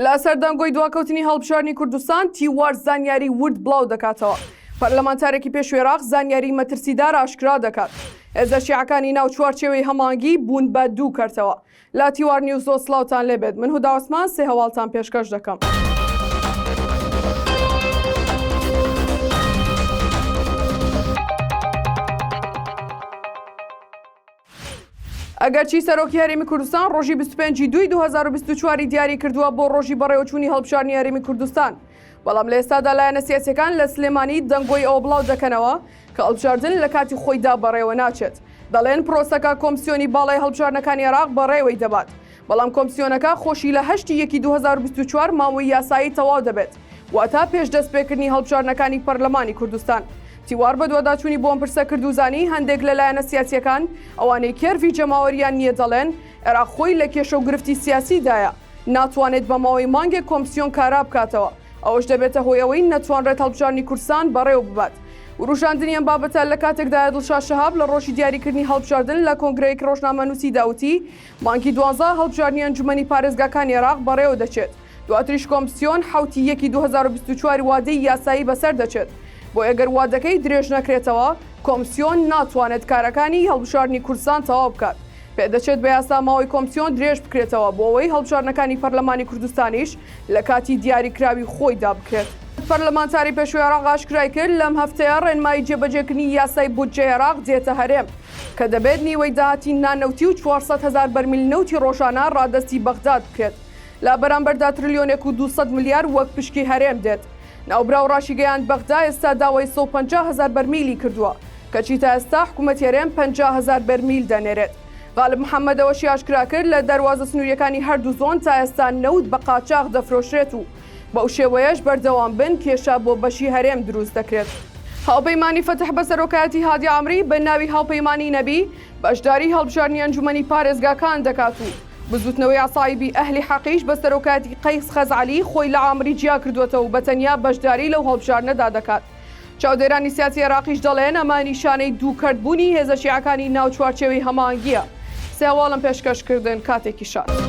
لەسەر دەنگۆی دواکەوتنی هەڵبژاردنی کوردستان، تیوار زانیاری ورد بڵاو دەکاتەوە. پەرلەمانتارێکی پێشووی عێراق زانیاری مەترسیدار ئاشکرا دەکات. هێزە شیعەکانی ناو چوارچێوەی هەماهەنگی بوون بە دوو کەرتەوە. لە تیوار نیوزەوە سڵاوتان لێبێت من هودا عوسمان سێ هەواڵتان پێشکەش دەکەم. ئەگەرچی سەرۆکی هەرێمی کوردستان ڕۆژی 25 دوی 2024 دیاری کردووە بۆ ڕۆژی بەڕێوەچوونی هەڵبژاردنی هەرێمی کوردستان بەڵام لە ئێستادا لایەنە سیاسیەکان لە سلێمانی دەنگۆی ئەوە بڵاو دەکەنەوە کە هەڵبژاردن لە کاتی خۆیدا بەڕێوە ناچێت دەڵێن پرۆسەکە کۆمسیۆنی باڵای هەڵبژاردنەکانی عێراق بەڕێوەی دەبات بەڵام کۆمسیۆنەکە خۆشی لە هەشتی یەکی 2024 ماوەی یاسایی تەواو دەبێت واتە پێش دەستپێکردنی هەڵبژاردنەکانی پەرلەمانی کوردستان. تیوار بەدواداچوونی بۆ ئەم پرسە کرد و زانی هەندێک لە لایەنە سیاسییەکان ئەوانەی کێرڤی جەماوەریان نییە دەڵێن عێراق خۆی لە کێشە و گرفتی سیاسیدایە ناتوانێت بە ماوەی مانگێک کۆمسیۆن کارا بکاتەوە ئەوەش دەبێتە هۆی ئەوەی نەتوانرێت هەڵبژاردنی کوردستان بەڕێوە ببات. وروژاندنی ئەم بابەتە لە کاتێکدایە دڵشاد شەهاب لە ڕۆژی دیاریکردنی هەڵبژاردن لە کۆنگرەیەکی ڕۆژنامەنووسیدا وتی مانگی دوانزە هەڵبژاردنی ئەنجومەنی پارێزگاکانی عێراق بەڕێوە دەچێت. دواتریش کۆمسیۆن حەوتی یەکی 2024 وادەی یاسایی بەسەر دەچێت، بۆیە گەر وادەکەی درێژ نەکرێتەوە، کۆمسیۆن ناتوانێت کارەکانی هەڵبژاردنی کوردستان تەواو بکات. پێدەچێت بە یاسا ماوەی کۆمسیۆن درێژ بکرێتەوە بۆ ئەوەی هەڵبژاردنەکانی پەرلەمانی کوردستانیش لە کاتی دیاریکراوی خۆیدا بکرێت. پەرلەمانتاری پێشووی عێراق ئاشکرای کرد، لەم هەفتەیە ڕێنمایی جێبەجێکردنی یاسای بودجەی عێراق دێتە هەرێم، کە دەبێت نیوەی داهاتی نانەوتی و 400 هەزار بەرمیل نەوتی ڕۆژانە ڕادەستی بەغداد بکرێت. لە بەرامبەردا ترلیۆنێک و 200 ملیار وەک پشکی هەرێم دێت. ناوبراو ڕاشیگەیاند بەغدا ئێستا داوای 150 هەزار بەرمیلی کردووە، کەچی تا ئێستا حکومەتی هەرێم 50 هەزار بەرمیل دەنێرێت. غالب محەمەد ئەوەشی ئاشکرا کرد لە دەروازە سنوورییەکانی هەردوو زۆن تا ئێستا نەوت بە قاچاخ دەفرۆشرێت و بەو شێوەیەش بەردەوام بن کێشە بۆ بەشی هەرێم دروست دەکرێت. هاوپەیمانی فەتح بە سەرۆکایەتی هادی عامری بە ناوی هاوپەیمانی نەبی بەشداری هەڵبژاردنی ئەنجومەنی پارێزگاکان دەکات و بزوتنەوەی عەسایبی ئەهلی حەقیش بە سەرۆکایەتی قەیس خەزعەلی خۆی لە عامری جیاکردووەتەوە و بە تەنیا بەشداری لەو هەڵبژاردنەدا دەکات. چاودێرانی سیاسی عێراقیش دەڵێن ئەمە نیشانەی دووکەرت بوونی هێزە شیعەکانی ناو چوارچێوەی هەماهەنگییە. سێ هەواڵم پێشکەش کردن کاتێکی شاد.